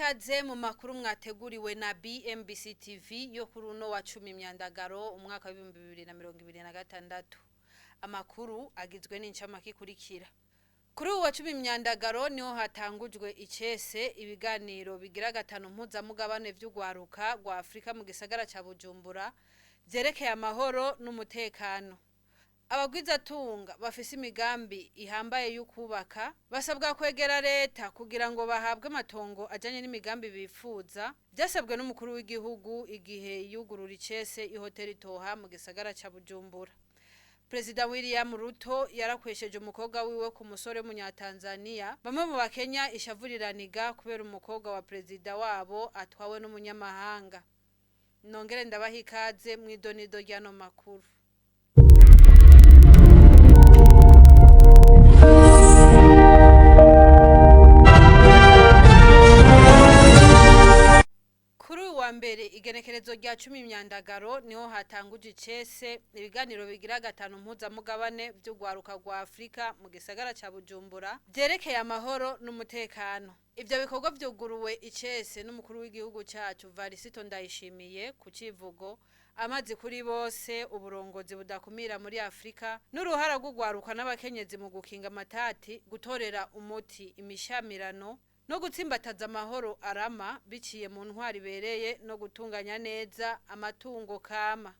Ikaze mu makuru mwateguriwe na BMBC TV yo kuri uno wa 10 Myandagaro umwaka wa 2026. Amakuru agizwe n'incamake ikurikira. Kuri uwa 10 Myandagaro niho hatangujwe icese ibiganiro bigira gatanu mpuzamugabane vy'urwaruka rwa Afrika mu gisagara ca Bujumbura vyerekeye amahoro n'umutekano. Abagwizatunga bafise imigambi ihambaye y'ukubaka basabwa kwegera leta kugira ngo bahabwe amatongo ajanye n'imigambi bifuza, vyasabwe n'umukuru w'igihugu igihe yugurura icese ihoteli Toha mu gisagara ca Bujumbura. Perezida William Ruto yarakwesheje umukobwa wiwe ku musore w'umunyatanzania. Bamwe mu Bakenya ishavu riraniga kubera umukobwa wa perezida wabo atwawe n'umunyamahanga. Nongere ndabaha ikaze mw'idonido ry'ano makuru. Kuri uyu wa mbere, igenekerezo rya 10 Myandagaro, niho hatanguje icese ibiganiro bigira gatanu mpuzamugabane vy'urwaruka rwa Afrika mu gisagara ca Bujumbura vyerekeye amahoro n'umutekano. Ivyo bikorwa vyuguruwe icese n'umukuru w'igihugu cacu Varisito Ndayishimiye ku civugo "Amazi kuri bose, uburongozi budakumira muri Afrika n'uruhara rw'urwaruka n'abakenyezi mu gukinga amatati, gutorera umuti imishamirano no gutsimbataza amahoro arama biciye mu ntwari ibereye no gutunganya neza amatungo kama."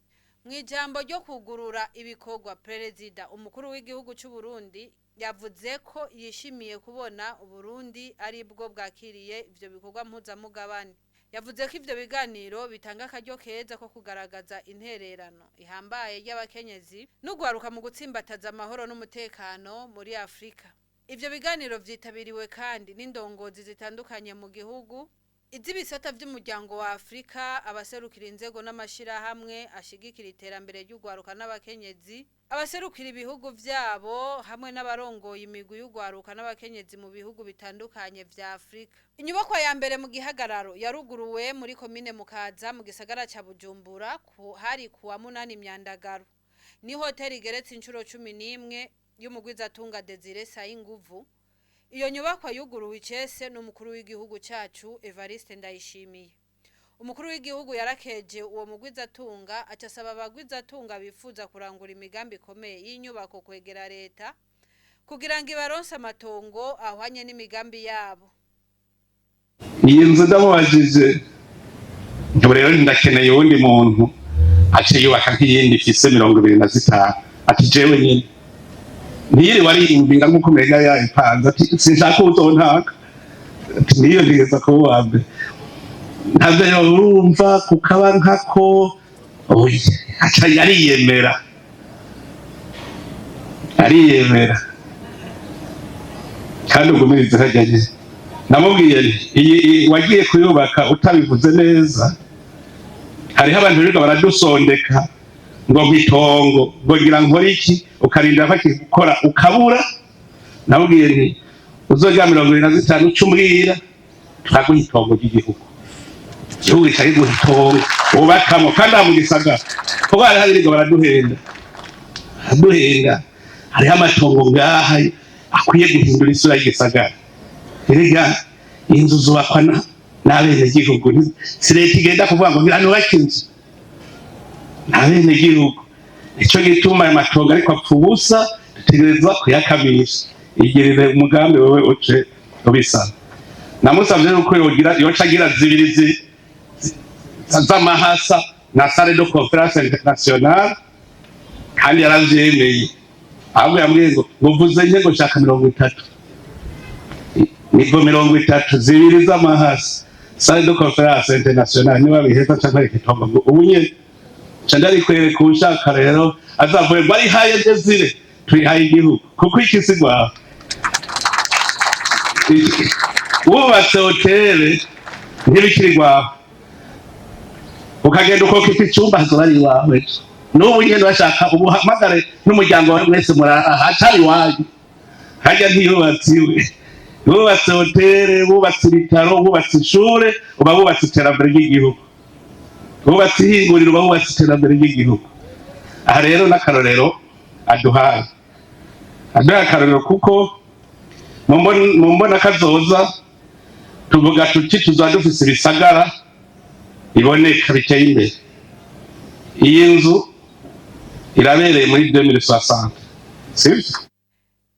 Mw'ijambo ryo kugurura ibikorwa, Perezida umukuru w'igihugu c'u Burundi yavuze ko yishimiye kubona Uburundi ari bwo bwakiriye ivyo bikorwa mpuzamugabane. Yavuze ko ivyo biganiro bitanga akaryo keza ko kugaragaza intererano ihambaye y'abakenyezi n'urwaruka mu gutsimbataza amahoro n'umutekano muri Afrika. Ivyo biganiro vyitabiriwe kandi n'indongozi zitandukanye mu gihugu, iz'ibisata vy'umuryango wa Afrika, abaserukira inzego n'amashirahamwe ashigikira iterambere ry'urwaruka n'abakenyezi, abaserukira ibihugu vyabo hamwe n'abarongoye imigwi y'urwaruka n'abakenyezi mu bihugu bitandukanye vya Afrika. Inyubakwa ya mbere mu gihagararo yaruguruwe muri komine Mukaza mu gisagara ca Bujumbura ku hari kuwa 8 Myandagaro. Ni hoteli igeretse incuro 11 y'umugwizatunga Desire Sayinguvu. Iyo nyubakwa yuguruwe icese n'umukuru w'igihugu cacu Evariste Ndayishimiye. Umukuru w'igihugu yarakeje uwo mugwizatunga, aca asaba abagwizatunga bifuza kurangura imigambi ikomeye y'inyubako kwegera leta kugira ngo ibaronse amatongo ahwanye n'imigambi yabo. Iyi nzu ndamubajije nti rero ndakeneye uwundi muntu aciye yubaka nk'iyindi ifise 25, ati jewe nyine. Ntiyiriwe ariyumvira nk'uko umenga yayipanze, ati sinshaka uwuzontaka, ati niyo ntigeza kuba uwa mbere. Ntavyo urumva kukaba nkako oya, aca ariyemera, ariyemera kandi ugumirize harya nyene. Namubwiye nti iyi wagiye kuyubaka utabivuze neza, hariho abantu birirwa baradusondeka ngo nk'itongo, ngo ngira nkore iki, ukarindira ko akikora ukabura. Namubwiye nti uzorya 25 uca umbwira turaguha itongo ry'igihugu, igihugu gica kiguha itongo wubakamo kandi aha mu gisagara, kuko hariho abirirwa baraduhenda, baraduhenda. Hariho amatongo ngaha akwiye guhindura isura y'igisagara. Erega inzu zubakwa n'abenegihugu, si leta igenda kuvuga ngo ngira nubake inzu, n'abenegihugu. Nico gituma ayo matongo ariko apfa ubusa, dutegerezwa kuyakamisha. Igirire umugambi wewe uce ubisaba. Namusavye yuko yogira, yoca agira zibiri z'amahasa na salle de conférence internationale, kandi yaravyemeye. Ahubwo yambwiye ngo mvuze nke ngo nshaka 30, nivo 30, zibiri z'amahasa, salle de conférence internationale. Niba biheza canke areka itongo ngo ubu nyene nca ndarikwereka. Uwushaka rero azavuye ngo arihaye Desire, twihaye igihugu, kuko iki si rwawe. Wubatse hoteli ntibikiri rwawe, ukagenda ukokipa icyumba hazoba ari iwawe. N'ubu nyene bashaka ubuhamagare n'umuryango wawe mwese murara hatari iwanyu. Harya ntiyubatse iwe, bubatse hoteli, bubatse ibitaro, bubatse ishure, uba bubatse iterambere ry'igihugu, bubatse ihinguriro, uba bubatse iterambere ry'igihugu. Aha rero n'akarorero aduhaye, aduhaye akarorero, kuko mu mbona kazoza Tuvuga tuti tuzaba dufise ibisagara biboneka, biteye imbere. Iyi nzu irabereye muri 2060, sivyo?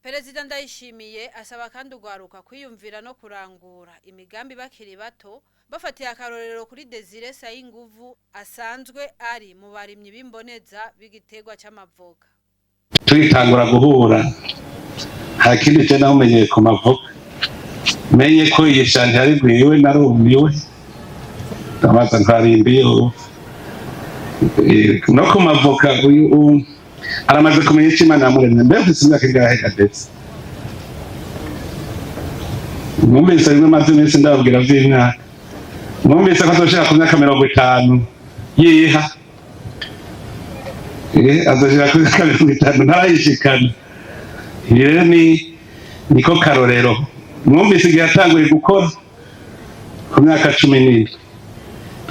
Perezida Ndayishimiye asaba kandi urwaruka kwiyumvira no kurangura imigambi bakiri bato, bafatiye akarorero kuri Desire Sayinguvu asanzwe ari mu barimyi b'imboneza b'igiterwa c'amavoka. Tugitangura guhura, nta kindi je namumenyeye ku mavoka. Menye ko iyi chantier ari gwiwe, narumiwe, ndabaza nkarimbiye ubu no ku mavoka. Uyu aramaze kumenya icyo Imana yamuremye. Mbe ufise imyaka ingahe adetse? Mwumvise bimwe maze iminsi ndababwira vy'imyaka. Mwumvise ko azoshika ku myaka 50 yiha, azoshika ku myaka 50 ntarayishikana. Ibi rero ni niko karorero. Mwumvise igihe yatanguye gukora, ku myaka 17.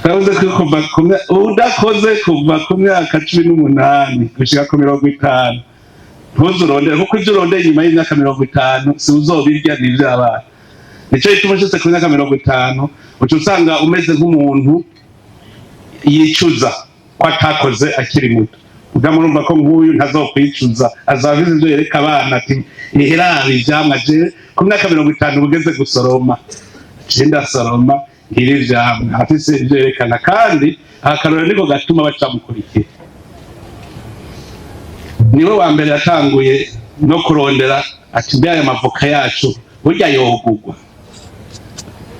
Twavuze ko kuva udakoze kuva ku myaka 18 gushika ku 50, ntuzurondere, kuko ivyo urondeye inyuma y'imyaka 50 si uzobirya, ni ivy'abana. Nico gituma ushitse ku myaka 50 uca usanga umeze nk'umuntu yicuza ko atakoze akiri muto. Ubwo murumva ko nk'uyu ntazokwicuza, azaba abizi ivyo yereka abana, ati iherabe ivyamwa, je ku myaka 50 bugeze gusoroma, je ndasoroma ngira ivyamwa. Afise ivyo yerekana, kandi akarorero niko gatuma bacamukurikira. Niwe wa mbere yatanguye no kurondera ati mbe aya mavoka yacu burya yogugwa.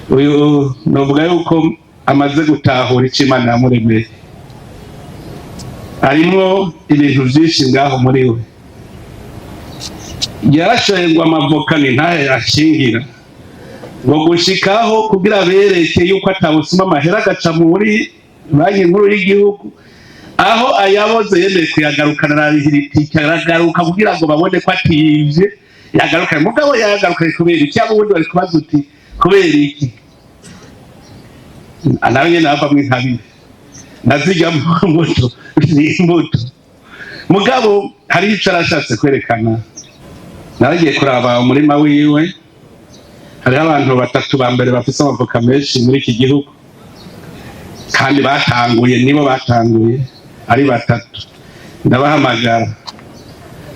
Uyu novuga yuko amaze gutahura ico Imana yamuremeye. Harimwo ibintu vyinshi ngaho muri we. Yarashoye ngo amavoka ni ntahe yashingira ngo gushikaho kugira bereke yuko atabusuma amahera, agaca muri Banki Nkuru y'Igihugu, aho ayaboze yemeye kuyagarukana, ararihira itike aragaruka kugira ngo babone ko ativye. Yagarukanye, mugabo yagarukanye kubera iki? Abo ubundi bari kubaza uti kubera iki? Nawe nyene avamwo intabire nazirya mbuto, ni imbuto. Mugabo hariho ico arashatse kwerekana. Naragiye kuraba umurima wiwe. Hariho abantu batatu ba mbere bafise amavoka menshi muri iki gihugu, kandi batanguye, nibo batanguye ari batatu. Ndabahamagara,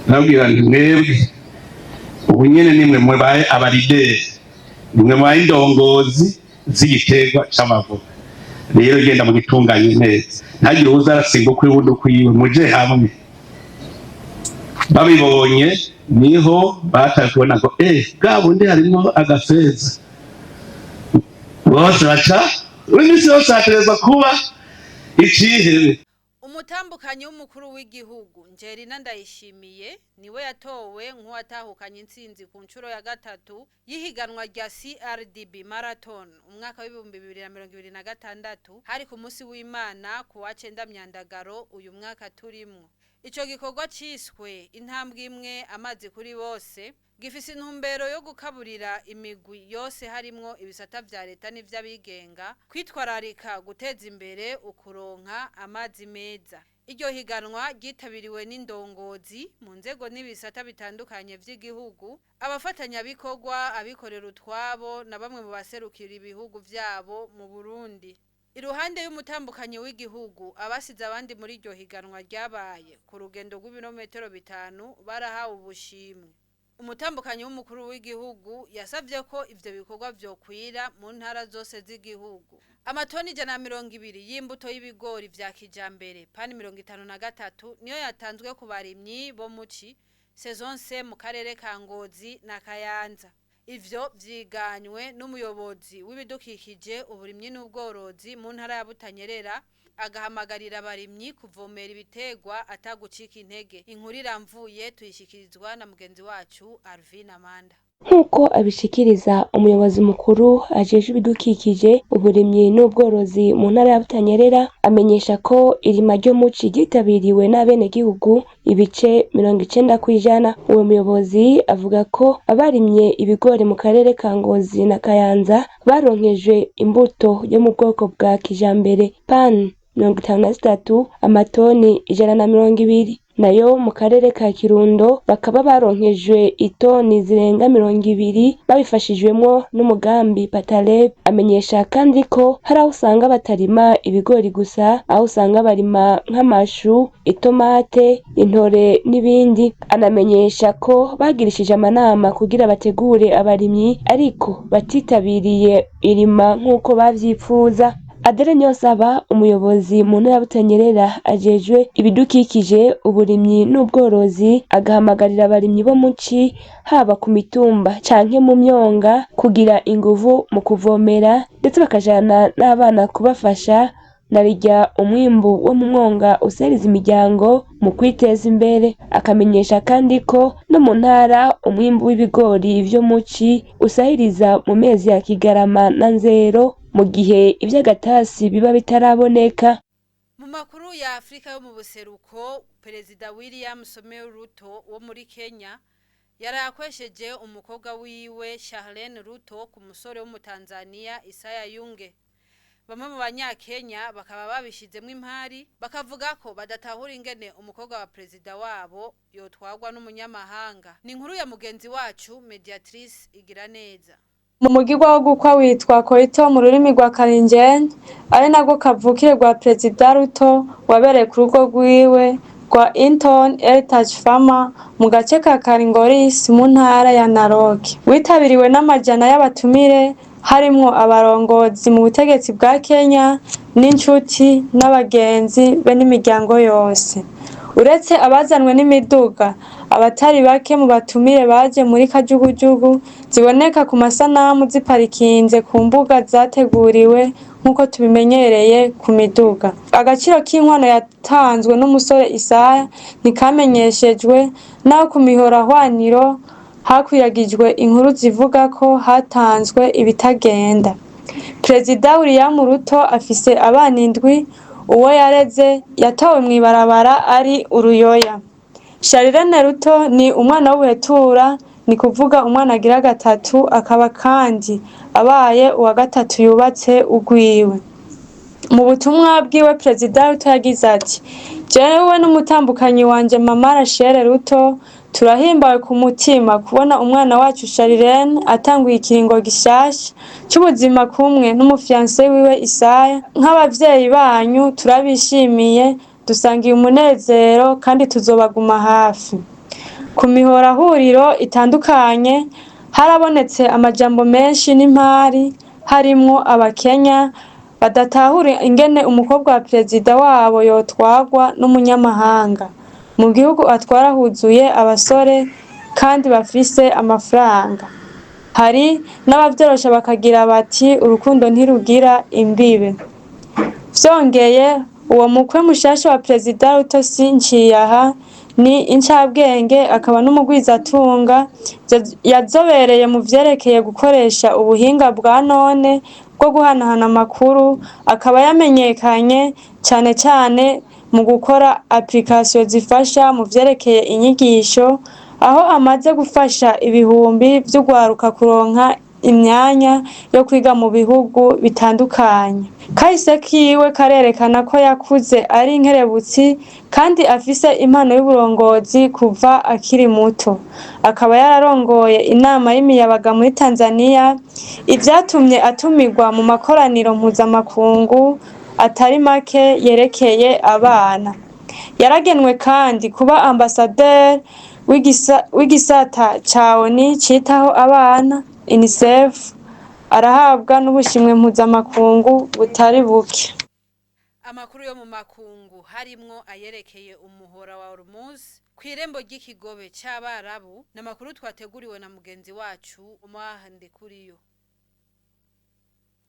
ndababwira nti mwebwe ubu nyene nimwe mubaye aba leaders, nimwe mubaye indongozi z'igiterwa c'amavoka. Rero genda mugitunganye neza, ntagire uwuza arasimba ukwiwe uwundi ukwiwe, muje hamwe. Babibonye niho bataye kubona ngo bwa bundi harimwo agafeza. Bose baca iminsi yose hategerezwa kuba icihebe. Umutambukanyi w'umukuru w'igihugu Njerina Ndayishimiye niwe yatowe nk'uwatahukanye intsinzi ku nshuro ya gatatu y'ihiganwa rya CRDB Marathon umwaka w'2026. Hari ku munsi w'Imana ku wa 9 Myandagaro uyu mwaka turimwo. Ico gikorwa ciswe "Intambwe imwe, amazi kuri bose", gifise intumbero yo gukaburira imigwi yose, harimwo ibisata vya leta n'ivy'abigenga, kwitwararika guteza imbere ukuronka amazi meza. Iryo higanwa ryitabiriwe n'indongozi mu nzego n'ibisata bitandukanye vy'igihugu, abafatanyabikorwa, abikorera utwabo na bamwe mu baserukira ibihugu vyabo mu Burundi. Iruhande y'umutambukanyi w'igihugu, abasize abandi muri iryo higanwa ryabaye ku rugendo rw'ibirometero 5 barahawe ubushimwe. Umutambukanyi w'umukuru w'igihugu yasavye ko ivyo bikorwa vyokwira mu ntara zose z'igihugu. Amatoni 120 y'imbuto y'ibigori vya kijambere PAN 53 niyo yatanzwe ku barimyi bo muci saison C mu karere ka Ngozi na Kayanza. Ivyo vyiganywe n'umuyobozi w'ibidukikije, uburimyi n'ubworozi mu ntara ya Butanyerera, agahamagarira abarimyi kuvomera ibiterwa atagucika intege. Inkuru iramvuye tuyishikirizwa na mugenzi wacu Arvin Amanda. Nk'uko abishikiriza umuyobozi mukuru ajejwe ibidukikije, uburimyi n'ubworozi mu ntara ya Butanyerera, amenyesha ko irima ryo muci ryitabiriwe n'abenegihugu ibice 90%. Uwo muyobozi avuga ko abarimye ibigori mu karere ka Ngozi na Kayanza baronkejwe imbuto yo mu bwoko bwa kijambere PAN 53, amatoni 120. Nayo mu karere ka Kirundo bakaba baronkejwe itoni zirenga 20 babifashijwemwo n'umugambi Pataleb. Amenyesha kandi ko hari aho usanga batarima ibigori gusa, aho usanga barima nk'amashu, itomate, intore n'ibindi. Anamenyesha ko bagirishije amanama kugira bategure abarimyi ariko batitabiriye irima nk'uko bavyipfuza. Adele Niyonsaba, umuyobozi mu ntara ya Butanyerera ajejwe ibidukikije, uburimyi n'ubworozi, agahamagarira abarimyi bo muci haba ku mitumba canke mu myonga kugira inguvu mu kuvomera, ndetse bakajana n'abana kubafasha, narirya umwimbu wo mu mwonga usahiriza imiryango mu kwiteza imbere. Akamenyesha kandi ko no mu ntara umwimbu w'ibigori vyo muci usahiriza mu mezi ya Kigarama na Nzero, mu gihe ivy'agatasi biba bitaraboneka. Mu makuru ya Afrika yo mu buseruko, Perezida William Samoei Ruto wo muri Kenya yarakwesheje umukobwa wiwe Charlene Ruto ku musore w'Umutanzania Isaya Yunge. Bamwe mu banyakenya bakaba babishizemwo impari, bakavuga ko badatahura ingene umukobwa wa perezida wabo yotwarwa n'umunyamahanga. Ni inkuru ya mugenzi wacu Mediatrice Igiraneza. Mu mugirwa wo gukwa witwa Koito mu rurimi rwa Kalenjin, ari narwo kavukire rwa Perezida Ruto, wabereye ku rugo rwiwe rwa Inton Heritage Farm mu gace ka Karingoris mu ntara ya Narok. Witabiriwe n'amajana y'abatumire harimwo abarongozi mu butegetsi bwa Kenya n'incuti n'abagenzi be n'imiryango yose. Uretse abazanwe n'imiduga, abatari bake mu batumire baje muri kajugujugu ziboneka ku masanamu ziparikinze ku mbuga zateguriwe nk'uko tubimenyereye ku miduga. Agaciro k'inkwano yatanzwe n'umusore Isaya ntikamenyeshejwe, naho ku mihorahwaniro hakwiragijwe inkuru zivuga ko hatanzwe ibitagenda. Perezida William Ruto afise abana indwi, uwo yareze yatowe mw'ibarabara ari uruyoya. Charlene Ruto ni umwana w'ubuhetura, ni kuvuga umwana agira gatatu, akaba kandi abaye uwa gatatu yubatse ugwiwe. Mu butumwa bwiwe Perezida Ruto yagize ati: "Jewe n'umutambukanyi wanje Mama Rachel Ruto turahimbawe ku mutima kubona umwana wacu Charlene atanguye ikiringo gishasha c'ubuzima kumwe n'umufiyanse wiwe Isaya. Nk'abavyeyi banyu turabishimiye, dusangiye umunezero kandi tuzobaguma hafi." Ku mihorahuriro itandukanye harabonetse amajambo menshi n'impari, harimwo abakenya badatahura ingene umukobwa wa perezida wabo yotwarwa n'umunyamahanga. Mu gihugu atwara huzuye abasore kandi bafise amafaranga. Hari n'abavyorosha bakagira bati urukundo ntirugira imbibe. Vyongeye, uwo mukwe mushasha wa Perezida Ruto si Nciyaha, ni incabwenge akaba n'umugwizatunga yazobereye mu vyerekeye gukoresha ubuhinga bwa none bwo guhanahana amakuru, akaba yamenyekanye cane cane mu gukora application zifasha mu vyerekeye inyigisho, aho amaze gufasha ibihumbi vy'urwaruka kuronka imyanya yo kwiga mu bihugu bitandukanye. Kahise kiwe karerekana ko yakuze ari inkerebutsi kandi afise impano y'uburongozi kuva akiri muto. Akaba yararongoye inama y'imiyabaga muri Tanzania, ivyatumye atumirwa mu makoraniro mpuzamakungu atari make yerekeye abana. Yaragenwe kandi kuba ambasaderi w'igisata ca ONU citaho abana UNICEF, arahabwa n'ubushimwe mpuzamakungu butari buke. Amakuru yo mu makungu harimwo ayerekeye umuhora wa Hormuz kw'irembo ry'ikigobe c'Abarabu, n'amakuru twateguriwe na mugenzi wacu Omar Ndekuriyo.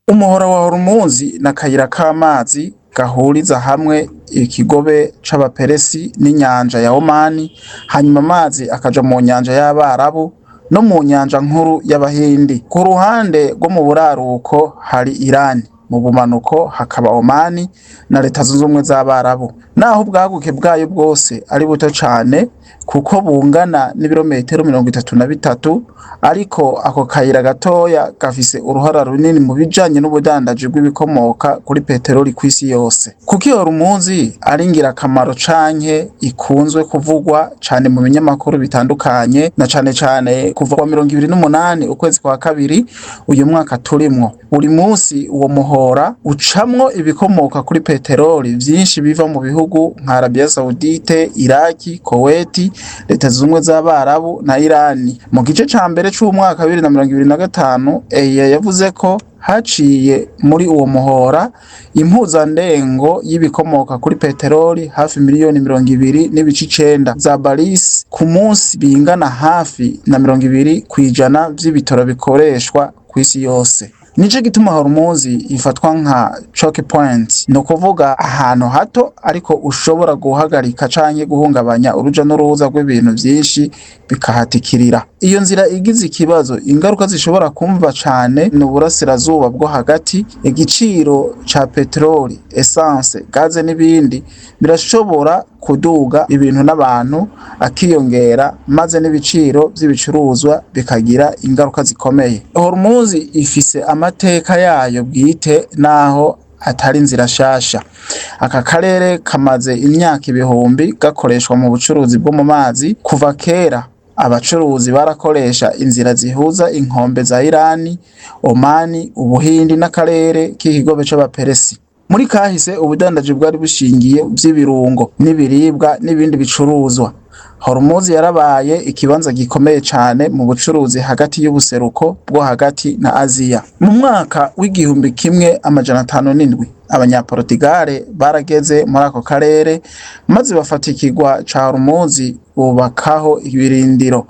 Umuhora wa Hormuz n'akayira k'amazi gahuriza hamwe ikigobe c'Abaperesi n'inyanja ya Omani, hanyuma amazi akaja mu nyanja y'Abarabu no mu nyanja nkuru y'Abahindi. Ku ruhande rwo mu buraruko hari Irani, mu bumanuko hakaba Omani na Leta Zunze Ubumwe z'Abarabu. Naho ubwaguke bwayo bwose ari buto cane, Kuko bungana n'ibirometero 33, ariko ako kayira gatoya gafise uruhara runini mu bijanye n'ubudandaji bw'ibikomoka kuri peteroli kw'isi yose. Kuko iyo Hormuz ari ngirakamaro canke ikunzwe kuvugwa cane mu binyamakuru bitandukanye, na cane cane kuva kuwa 28 ukwezi kwa kabiri uyu mwaka turimwo. Buri munsi uwo muhora ucamwo ibikomoka kuri peteroli vyinshi biva mu bihugu nka Arabia Saudite, Iraki, Kuwait, Leta Zunze Ubumwe z'Abarabu na Irani. Mu gice ca mbere c'umwaka 2025, EIA yavuze ko haciye muri uwo muhora impuzandengo y'ibikomoka kuri peteroli hafi miliyoni 20.9 za barisi ku munsi, bingana hafi na 20% vy'ibitoro bikoreshwa kw'isi yose. Nico gituma Hormuz ifatwa nka choke point, ni ukuvuga ahantu hato ariko ushobora guhagarika canke guhungabanya uruja n'uruza rw'ibintu vyinshi bikahatikirira. Iyo nzira igize ikibazo, ingaruka zishobora kumva cane ni uburasirazuba bwo hagati. Igiciro ca peteroli, essence, gaze n'ibindi birashobora kuduga, ibintu n'abantu akiyongera, maze n'ibiciro vy'ibicuruzwa bikagira ingaruka zikomeye. Hormuz ifise amateka yayo bwite naho atari inzira nshasha. Aka karere kamaze imyaka ibihumbi gakoreshwa mu bucuruzi bwo mu mazi. Kuva kera abacuruzi barakoresha inzira zihuza inkombe za Irani, Omani, Ubuhindi n'akarere k'ikigobe c'Abaperesi. Muri kahise ubudandaji bwari bushingiye vy'ibirungo n'ibiribwa n'ibindi bicuruzwa. Hormuz yarabaye ikibanza gikomeye cane mu bucuruzi hagati y'ubuseruko bwo hagati na Aziya. Mu mwaka w'1507 abanyaportigale barageze muri ako karere, maze bafata ikigwa ca Hormuz bubakaho ibirindiro.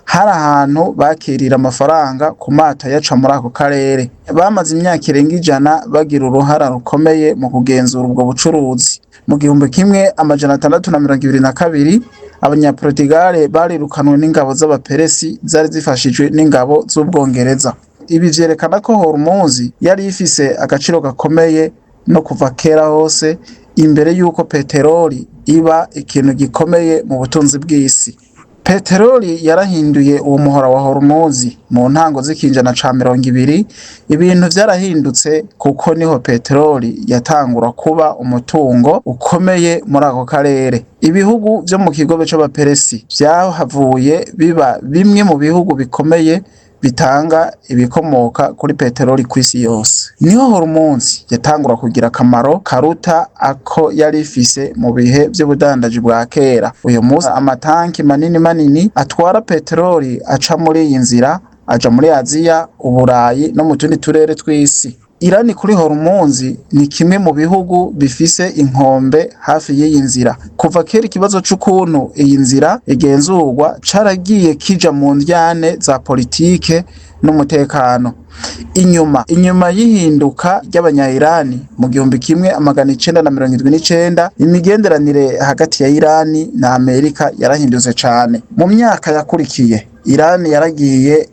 Hari ahantu bakirira amafaranga ku mato yaca muri ako karere. Bamaze imyaka irenga 100 bagira uruhara rukomeye mu kugenzura ubwo bucuruzi. Mu 1622 abanyaportigale barirukanwe n'ingabo z'Abaperesi zari zifashijwe n'ingabo z'Ubwongereza. Ibi vyerekana ko Hormuz yari ifise agaciro gakomeye no kuva kera hose, imbere y'uko peteroli iba ikintu gikomeye mu butunzi bw'isi. Peteroli yarahinduye uwo muhora wa Hormuz. Mu ntango z'ikinjana ca 20 ibintu vyarahindutse, kuko niho peteroli yatangura kuba umutungo ukomeye muri ako karere. Ibihugu vyo mu kigobe c'Abaperesi vyahavuye biba bimwe mu bihugu bikomeye bitanga ibikomoka kuri peteroli kw'isi yose. Niho Hormuz yatangura kugira akamaro karuta ako yari ifise mu bihe vy'ubudandaji bwa kera. Uyu munsi amatanki manini manini atwara peteroli aca muri iyi nzira aja muri Aziya, Uburayi no mu tundi turere tw'isi. Irani kuri Hormuz ni kimwe mu bihugu bifise inkombe hafi y'iyi nzira. Kuva kera ikibazo c'ukuntu iyi nzira igenzurwa caragiye kija mu ndyane za politike n'umutekano. Inyuma y'ihinduka ry'abanya-Irani mu 1979, imigenderanire hagati ya Irani na Amerika yarahindutse cane. Mu myaka yakurikiye Irani yaragiye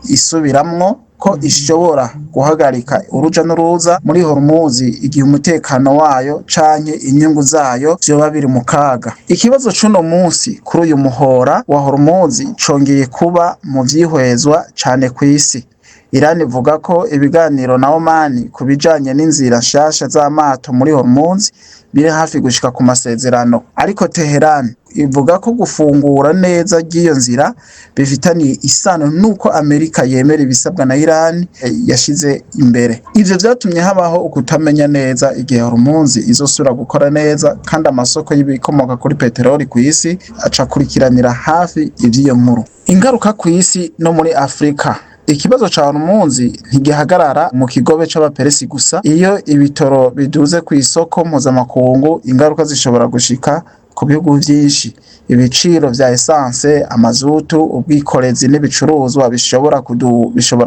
isubiramwo ko ishobora guhagarika uruja n'uruza muri Hormuz igihe umutekano wayo canke inyungu zayo vyoba biri mu kaga. Ikibazo c'uno munsi kuri uyu muhora wa Hormuz congeye kuba mu vyihwezwa cane kw'isi. Iran ivuga ko ibiganiro na Oman ku bijanye n'inzira nshasha z'amato muri Hormuz biri hafi gushika ku masezerano, ariko Teheran ivuga ko gufungura neza ry'iyo nzira bifitaniye isano nuko Amerika yemera ibisabwa na Iran yashize imbere. Ivyo vyatumye habaho ukutamenya neza igihe Hormuz izosubira gukora neza, kandi amasoko y'ibikomoka kuri peteroli kw'isi acakurikiranira hafi ivy'iyo nkuru. Ingaruka kw'isi no muri Afrika. Ikibazo ca Hormuz ntigihagarara mu kigobe c'Abaperesi gusa. Iyo ibitoro biduze kw'isoko mpuzamakungu, ingaruka zishobora gushika ku bihugu vyinshi. Ibiciro vya essence, amazutu, ubwikorezi n'ibicuruzwa bishobora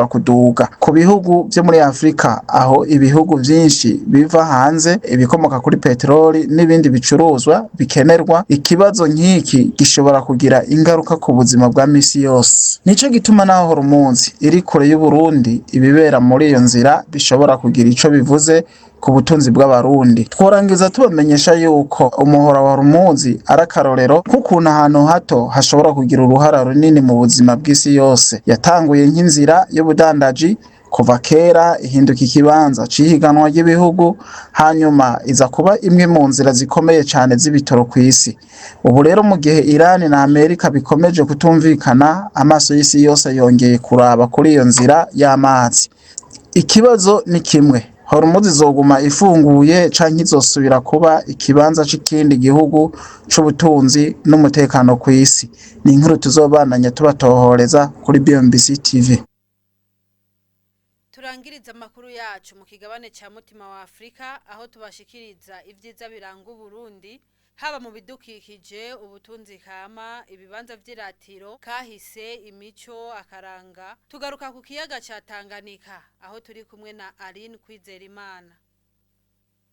kuduga. Ku bihugu vyo muri Afrika, aho ibihugu vyinshi biva hanze ibikomoka kuri peteroli n'ibindi bicuruzwa bikenerwa, ikibazo nk'iki gishobora kugira ingaruka ku buzima bwa misi yose. Nico gituma naho Hormuz iri kure y'Uburundi, ibibera muri iyo nzira bishobora kugira ico bivuze ku butunzi bw'Abarundi. Tworangiza tubamenyesha yuko umuhora wa Hormuz Hormuz ari akarorero k'ukuntu ahantu hato hashobora kugira uruhara runini mu buzima bw'isi yose. Yatanguye nk'inzira y'ubudandaji kuva kera, ihinduka ikibanza c'ihiganwa ry'ibihugu, hanyuma iza kuba imwe mu nzira zikomeye cane z'ibitoro kw'isi. Ubu rero, mu gihe Iran na Amerika bikomeje kutumvikana, amaso y'isi yose yongeye kuraba kuri iyo nzira y'amazi. Ikibazo ni kimwe: Hormuz izoguma ifunguye canke izosubira kuba ikibanza c'ikindi gihugu c'ubutunzi n'umutekano kw'isi? Ni inkuru tuzobandanya tubatohoreza kuri BMBC TV. Turangiriza amakuru yacu mu kigabane ca mutima wa Afrika, aho tubashikiriza ivyiza biranga Uburundi, haba mu bidukikije, ubutunzi kama, ibibanza vy'iratiro, kahise, imico, akaranga. Tugaruka ku kiyaga ca Tanganyika, aho turi kumwe na Aline Kwizerimana.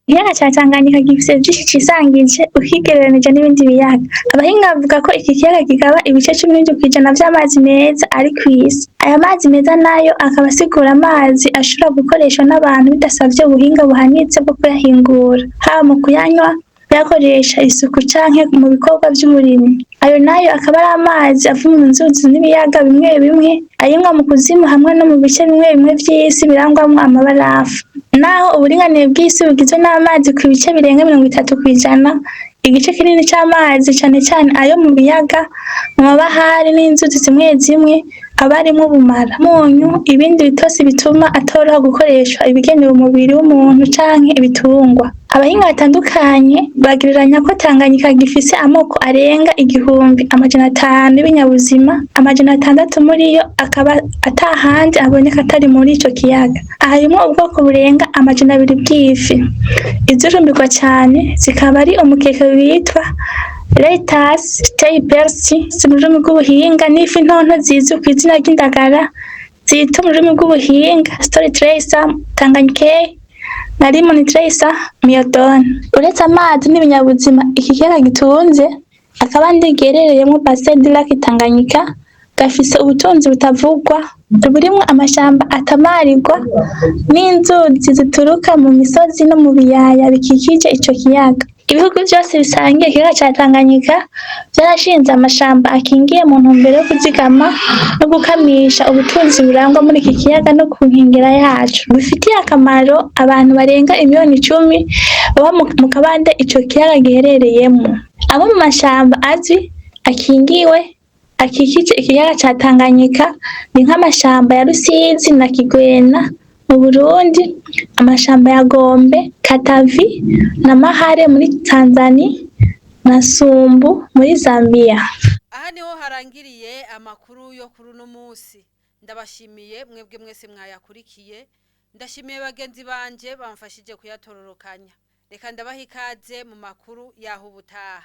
Ikiyaga ca Tanganyika gifise vyinshi cisangije ukigereranije n'ibindi biyaga. Abahinga bavuga ko iki kiyaga kigaba ibice 17% vy'amazi meza ari kw'isi. Aya mazi meza nayo akaba asigura amazi ashobora gukoreshwa n'abantu bidasavye ubuhinga buhanitse bwo kuyahingura, haba mu kuyanywa, kuyakoresha isuku canke mu bikorwa vy'uburimyi. Ayo nayo akaba ari amazi ava mu nzuzi n'ibiyaga bimwe bimwe, ayimwa mu kuzimu hamwe no mu bice bimwe bimwe vy'isi birangwamwo amabarafu. Naho uburinganire bw'isi bugizwe n'amazi ku bice birenga 30%, igice kinini c'amazi, cane cane ayo mu biyaga, mu mabahari n'inzuzi zimwe zimwe, aba arimwo ubumara, umunyu, ibindi bitosi bituma atoroha gukoreshwa ibigenewe umubiri w'umuntu canke ibitungwa. Abahinga batandukanye bagereranya ko Tanganyika gifise amoko arenga 1500 y'ibinyabuzima, 600 muri yo akaba atahandi aboneka atari muri ico kiyaga. Harimwo ubwoko burenga 200 bw'ifi. Izirumbirwa cane zikaba ari umukeke witwa Leitas steipersi mu rurimi rw'ubuhinga, n'ifi ntonto zizwi kw'izina ry'indagara zitwa mu rurimi rw'ubuhinga Story Tracer Tanganyika na Limon Tracer Miodon. Uretse amazi n'ibinyabuzima iki kiyaga gitunze, akabande giherereyemwo Bassin du Lac Tanganyika gafise ubutunzi butavugwa, burimwo amashamba atamarirwa n'inzuzi zituruka mu misozi no mu biyaya bikikije ico kiyaga. Ibihugu vyose bisangiye ikiyaga ca Tanganyika vyarashinze amashamba akingiye mu ntumbero yo kuzigama no gukamisha ubutunzi burangwa muri iki kiyaga no ku nkengera yaco. Bifitiye akamaro abantu barenga imiliyoni 10 baba mu kabande ico kiyaga giherereyemwo. Abo mu mashamba azwi akingiwe akikije ikiyaga ca Tanganyika ni nk'amashamba ya Rusizi na Kigwena mu Burundi, amashamba ya Gombe, Katavi na Mahare muri Tanzania na Sumbu muri Zambia. Aha niho harangiriye amakuru yo kuri uno munsi. Ndabashimiye mwebwe mwese mwayakurikiye, ndashimiye bagenzi banje bamfashije kuyatororokanya. Reka ndabaha ikaze mu makuru yaho ubutaha.